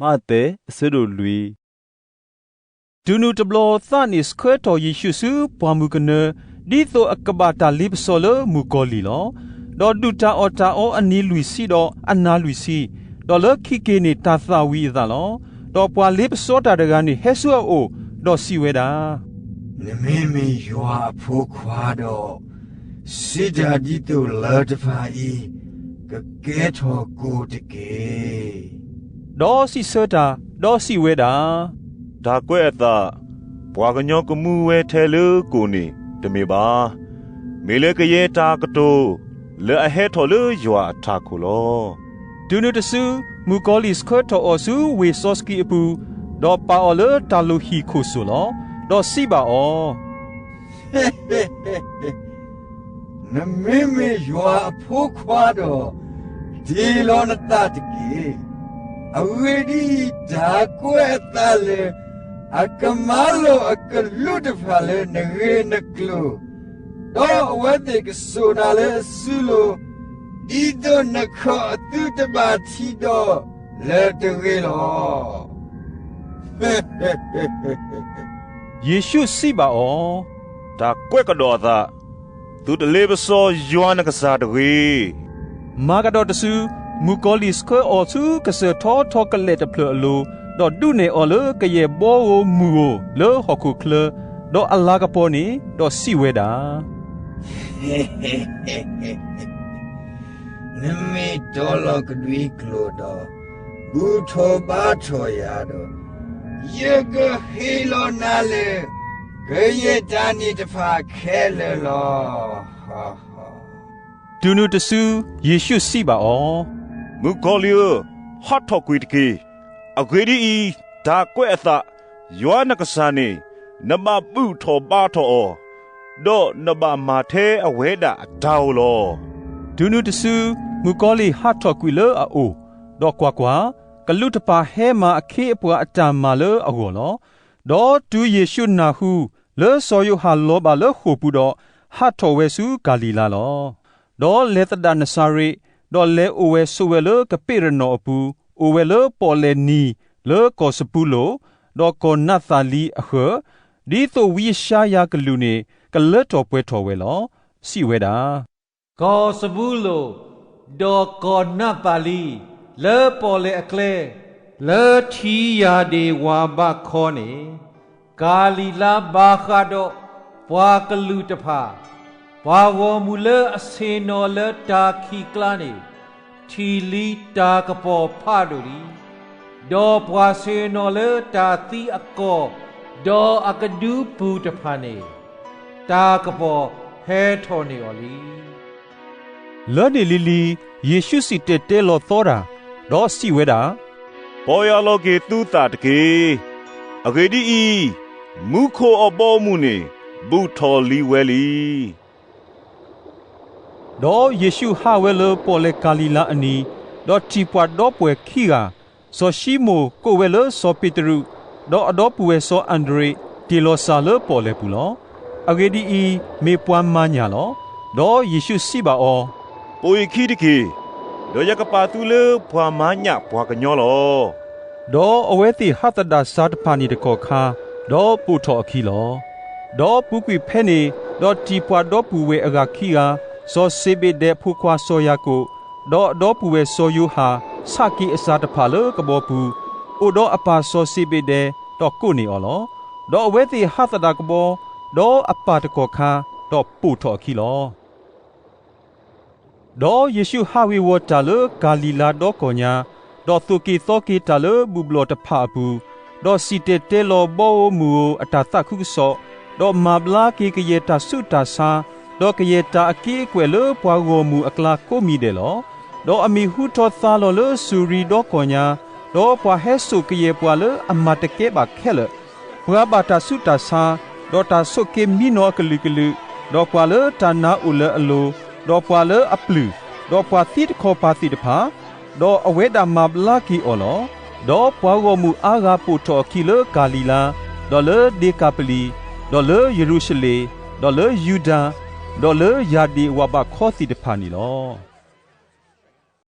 မးသဲ အဆၢဒိၣ်လွံၢ်. တုၤနုၤတဘျီသးန့ၣ်ဆှၢထီၣ်ယ့ၣ်ရှူးဆူပှၢ်မုၢ်ကနၢ, ဒ်သိးအကဘၣ်တၢ်လ့ပစီလၢမုၣ်ကီၤလံၢ်လီၤ. ဒီးဒုၣ်တၢ်အီၣ်တၢ်အီအနံၤလွံၢ်ဆံဒီးအနၤလွံၢ်ဆံ, ဒီးလၢခံက့ၤန့ၣ်တၢ်သၣ်ဝံၤအသးလီၤ. ဒီးပှၤလ့ပစီတၢ်တဂၤန့ၣ်ဟဲဆူအအိၣ်, ဒီးစံးဝဲဒၣ်, နမ့မ့ၢ်ယွၤအဖိခွါဒီး, စံးတၢ်ဒ်သိးလၢတဖၣ်အံၤကကဲထီၣ်ကိၣ်တက့ၢ်. ဒီးစံးဆၢတၢ်, ဒီးစံးဝဲဒၣ်, တၢ်ကွဲးအသး, ပှၤကညီကမူဝဲထဲလၢကိၣ်န့ၣ်တမ့ၢ်ဘၣ်. မ့ၢ်လၢကယဲၢ်တၢ်ကတိၤ လၢအဟဲထီၣ်လၢယွၤအထးခိၣ်လီၤ. တုၤနုၤတစု, မုၣ်ကီၤလံၢ်ဆှၢထီၣ်အီၤဆူဝ့ၢ်စီဆှံအပူၤ, ဒီးပာ်အီၤလၢတၢ်လိၣ်ဟံၣ်ခိၣ်စိၣ်လီၤ. ဒီးစံးဘၣ်အီၤ, နမ့မ့ၢ်ယွၤအဖိခွါဒီး, တ့ၢ်လီၤနသးတက့ၢ်. အဂ့ၢ်ဒ်အံၤ, တၢ်ကွဲးအသးလၢအကမၤလိာ်အကလူးတဖၣ်လၢနဂ့ၢ်နကျိၤ, ဒီးအဝဲသ့ၣ်ကစိာ်နၤလၢအစုလိၤ, ဒ်သိးနခီၣ်အသုတဘၣ်ထံဒီးလၢၤတဂ့ၤလီၤ. ယ့ၣ်ရှူးစံးဘၣ်အီၤ, တၢ်ကွဲးကဒီးအသး, သုတလ့ပစီယွၤနကစၢ်တဂ့ၤ. မၤကဒီးတစု, မုၣ်ကီၤလံၢ်ဆှၢအီၤဆူကစၢၢ်ထီထီကလဲာ်တဖျၢၣ်အလိၤ, ဒီးဒုးနဲၣ်အီၤလၢကယဲၢ်ဘီဧိၤမုၢ်ဧိၤလၢဟီၣ်ခိၣ်ချၢ, ဒီးအလၤကပီၤန့ၣ်, ဒီးစံးဝဲဒၣ် နမ့ၢ်တီလီၤကဒွံကျိာ်ဒီး, ဘူၣ်ထီၣ်ဘါထီၣ်ယၤဒီး, ယကဟ့ၣ်လီၤနၤလၢ ကယဲၢ်တၢ်န့ၣ်တဖၣ်ခဲလၢာ်လီၤ. တုၤနုၤတစု, ယ့ၣ်ရှူးစံးဘၣ်အီၤ, မုၣ်ကီၤလံၢ်ဧၢ, ဟးထီၣ်ကွံာ်တက့ၢ်. အဂ့ၢ်ဒ်အံၤ, တၢ်ကွဲးအသး, ယွၤနကစၢ်န့ၣ်, နဘၣ်ဘူၣ်ထီၣ်ဘါထီၣ်အီၤ, ဒီးနဘၣ်မၤထဲအဝဲဒၣ်အတၢ်ဧိၤလီၤ. တုၤနုၤတစု, မုၣ်ကီၤလံၢ်ဟးထီၣ်ကွံာ်လၢအအိၣ်, ဒီးကွၢ်ကွၢ်, ကလူးတဖၣ်ဟဲမၤအခ့အပှၤအတၢ်မၤလၢအဂီၢ်လီၤ. ဒီးတုၤယ့ၣ်ရှူးနၢ်ဟူ လၢစီၤယိၤဟၣ်လီၤဘၣ်လၢဃိာ်ပူၤဒီး, ဟးထီၣ်ဝဲဆူကၤလံၤလါလီၤ. ဒီးလဲၤသဒၣ်နစၤရ့း, ဒီးလဲၤအိၣ်ဝဲဆိးဝဲလၢကပ့းရနီၣ်အပူၤ, အိၣ်ဝဲလၢပီၣ်လဲၣ်နံၤလၢကီၢ်စပူလိၣ်, ဒီးကီၢ်နးသးလံအဃၢၤ, ဒ်သိးဝံယၡါယၤကလုၢ်န့ၣ် ကလၢထီၣ်ပှဲၤထီၣ်ဝဲလီၤ. စံးဝဲဒၣ်, ကီၢ်စပူလိၣ်, ဒီးကီၢ်နးသးလံ, လၢပီၣ်လဲၣ်အကျဲ, လၢထံယၢ်ဒ့ၣ်ဝၢ်ဘးခီန့ၣ်, ကၤလံၤလါဘၣ်ဃးဒီးပှၤကလုာ်တဖၣ်, ပှၤဂီၢ်မုၢ်လၢအဆ့ၣ်နီၤလၢတၢ်ခံးကျါန့ၣ်, ထံၣ်လံတၢ်ကပီၤဖးဒိၣ်လံ. ဒီးပှၤဆ့ၣ်နီၤလၢတၢ်သံအကီၢ်, ဒီးအကဒုပူၤတဖၣ်န့ၣ်, တၢ်ကပီၤဟဲထီၣ်န့ၢ်အီၤလံ. လၢန့ၣ်လံၤလံၤ, ယ့ၣ်ရှူးစံၣ်တဲၤတဲလီၤသီတၢ်, ဒီးစံးဝဲဒၣ်, ပီၢ်ယၢ်လီၤက့ၤသုသးတက့ၢ်. အဂ့ၢ်ဒ်အံၤ, မူခိၣ်အဘီအမုၢ်န့ၣ်, ဘူၣ်ထီၣ်လံဝဲလံ. ဒီးယ့ၣ်ရှူးဟးဝဲလၢပီၣ်လဲၣ်ကၤလံၤလါအနံၤ, ဒီးထံၣ်ပှၤဒီပုၢ်ဝဲၢ်ခံဂၤ, စီၤၡံမိၣ်ကိးဝဲလၢစီၤပ့းတရူး, ဒီးအဒီပုၢ်ဝဲၢ်စီၤအၤဒရ့း, တ့ၢ်လီၤစၢ်လၢပီၣ်လဲၣ်ပူၤလီၤ. အဂ့ၢ်ဒ်အံၤ, မ့ၢ်ပှၤမၤညၣ်လီၤ. ဒီးယ့ၣ်ရှူးစံးဘၣ်အီၤ, ပိာ်ယခံတက့ၢ်, ဒီးယကပာ်သုလၢပှၤမၤညၣ်ပှၤကညီလီၤ. ဒီးအဝဲသ့ၣ်ဟးသဒၣ်စၢ်တဖၣ်န့ၣ်တကီၢ်ခါ, ဒီးပိာ်ထီၣ်အခံလီၤ. ဒီးပူၤကွံာ်ဖဲန့ၣ်, ဒီးထံၣ်ပှၤဒီပုၢ်ဝဲၢ်အဂၤခံဂၤ, စီၤစ့ဘ့းဒဲးအဖိခွါစီၤယၤကိာ်, ဒီးအဒီပုၢ်ဝဲၢ်စီၤယိၤဟၣ်, ဆးက့ၤအစၢ်တဖၣ်လၢကဘီပူၤ, အိၣ်ဒီးအပၢ်စီၤစ့ဘ့းဒဲး, ဒီးကိးန့ၢ်အီၤလီၤ. ဒီးအဝဲသ့ၣ်ဟးသဒၣ်ကဘီ, ဒီးအပၢ်တကီၢ်ခါ, ဒီးပိာ်ထီၣ်အခံလီၤ. ဒီးယ့ၣ်ရှူးဟးဝ့ၤဝီၤတၢ်လၢကၤလံၤလါဒီကီၢ်ညါ, ဒီးသိၣ်က့ၤသီက့ၤတၢ်လၢဘူၣ်ဘျီၣ်တဖၣ်အပူၤ, ဒီးစံၣ်တဲၤတဲလီၤဘီဧိၤမုၢ်ဧိၤအတၢ်သးခုကစီၣ်, ဒီးမၤဘျါက့ၤကယဲၢ်တၢ်ဆူးတၢ်ဆါ, ဒီးကယဲၢ်တၢ်အက့အကွဲၢ်လၢပှၤဂီၢ်မုၢ်အကျါကိးမံၤဒဲးလီၤ. ဒီးအမံၤဟူထီၣ်သါလီၤလၢစူၤရံဒီကီၢ်ညါ, ဒီးပှၤဟဲစိာ်ကယဲၢ်ပှၤလၢအမၤတကဲဘၣ်ခဲလၢာ်, ပှၤဘၣ်တၢ်ဆူးတၢ်ဆါ, ဒီးတၢ်ဆိးက့မံနီၤအကလုာ်ကလုာ်, ဒီးပှၤလၢတၢ်နါအိၣ်လၢအလိၤ, ဒီးပှၤလၢအပျုၢ်, ဒီးပှၤသံတခီပၤသ့ၣ်တဖၣ်, ဒီးအဝဲဒၣ်မၤဘျါက့ၤအီၤလီၤ. ဒီးပှၤဂီၢ်မုၢ်အါဂၤပိာ်ထီၣ်အခံလၢကၤလံၤလါ, ဒီးလၢဒ့ကၤပလံၣ်, ဒီးလၢယရူၤၡလ့ၣ်, ဒီးလၢယူဒၤ, ဒီးလၢယၢ်ဒ့ၣ်ဝၣ်ဘးခီသ့ၣ်တဖၣ်န့ၣ်လီၤ.